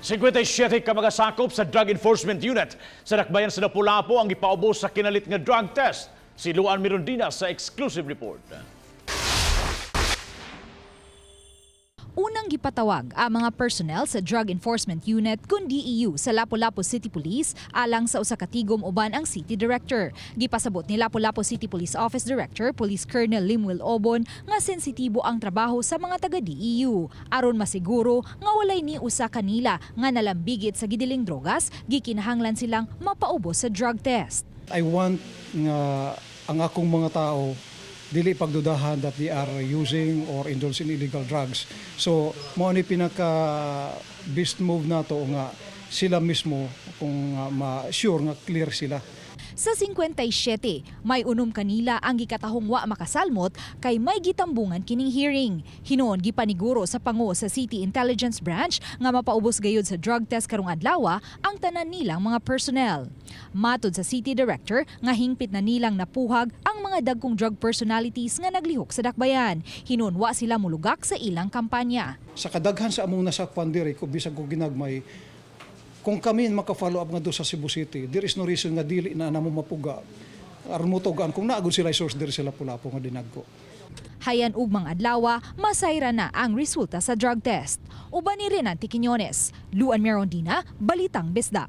57 ka mga sakop sa Drug Enforcement Unit sa Dakbayan sa Lapu-Lapu ang gipaubos sa kinalit nga drug test. Si Luan Mirondina sa exclusive report. Unang gipatawag ang mga personnel sa Drug Enforcement Unit kun DEU sa Lapu-Lapu City Police alang sa usa ka tigom uban ang City Director. Gipasabot ni Lapu-Lapu City Police Office Director Police Colonel Limuel Obon nga sensitibo ang trabaho sa mga taga DEU aron masiguro nga walay ni usa kanila nga nalambigit sa gidiling drogas, gikinahanglan silang mapaubos sa drug test. I want nga ang akong mga tao dili pagdudahan that they are using or indulge in illegal drugs. So mao ni pinaka best move nato nga sila mismo kung ma-sure nga clear sila. Sa 57, may 6 kanila ang gikatahong wa makasalmot kay may gitambungan kining hearing. Hinuon gipaniguro sa pango sa City Intelligence Branch nga mapaubos gayud sa drug test karong adlaw ang tanan nilang mga personnel. Matod sa City Director nga hingpit na nilang napuhag ang mga dagkong drug personalities nga naglihok sa dakbayan. Hinuon wa sila mulugak sa ilang kampanya. Sa kadaghan sa among nasakpan diri, kung bisag ko ginagmay, kung kami maka-follow up nga do sa Cebu City, there is no reason nga dili na namo mapuga aron motugaan kung naa gud sila source diri sa Lapu-Lapu nga dinagko. Hayan ugmang adlaw, masayra na ang resulta sa drug test. Uban ni Renante Quiñones, Luan Merondina, Balitang Bisdak.